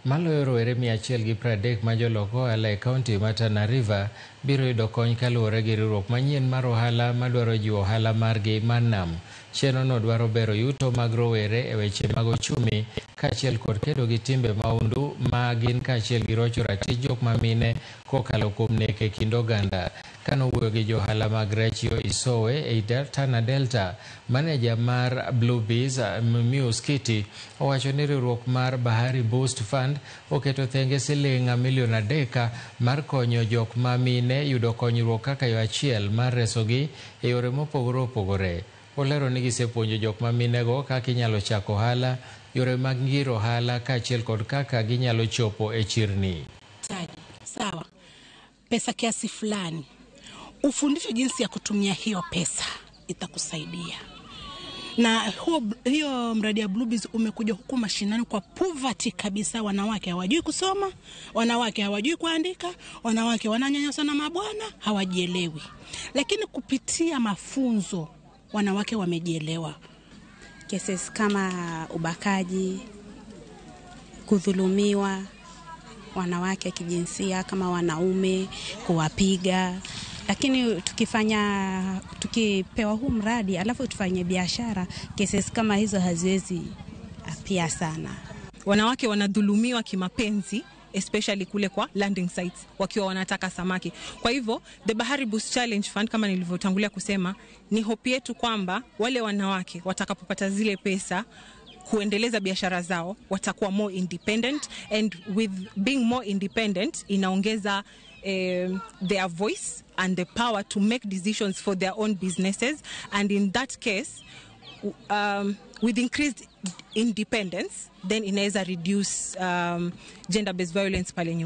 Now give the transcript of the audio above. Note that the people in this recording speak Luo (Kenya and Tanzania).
Maloyo rowere 130 ma jolok ohala e kaunti ma Tana River biro yudo kony kaluwore gi riwruok manyien mar ohala madwaro jiwo ohala margi mar nam. Chenrono dwaro bero yuto mag rowere e weche mag ochumi kaachiel kod kedo gi timbe mahundu ma gin kaachiel gi rocho ratich jok ma mine kokalo kuom nek e kind oganda. Kanowuoyo gi johala mag rech yo Isowe ei Tana Delta, maneja mar Bluebees Muse Kitty owacho ni riwruok mar Bahari Boost Fund oketo thenge siling milion 3 mar konyo jok ma mine yudo konyruok kaka yo achiel mar resogi e yore mopogore opogore. Olero ni gisepuonjo jok ma minego kaka inyalo chako ohala, yore mag ngiro ohala kaachiel kod kaka ginyalo chopo e chirni. Sawa, pesa kiasi fulani, ufundishwe jinsi ya kutumia hiyo pesa, itakusaidia. Na hiyo mradi ya Bluebees umekuja huku mashinani kwa poverty kabisa. Wanawake hawajui kusoma, wanawake hawajui kuandika, wanawake wananyanyaswa na mabwana, hawajielewi. Lakini kupitia mafunzo wanawake wamejielewa. Cases kama ubakaji, kudhulumiwa wanawake kijinsia kama wanaume, kuwapiga. Lakini tukipewa huu mradi alafu tufanye biashara, cases kama hizo haziwezi apia sana. Wanawake wanadhulumiwa kimapenzi, especially kule kwa landing sites wakiwa wanataka samaki. Kwa hivyo the Bahari Boost Challenge Fund, kama nilivyotangulia kusema, ni hope yetu kwamba wale wanawake watakapopata zile pesa kuendeleza biashara zao watakuwa more independent, and with being more independent inaongeza their voice and the power to make decisions for their own businesses, and in that case with increased independence then inaweza reduce gender-based violence pale nyumbani.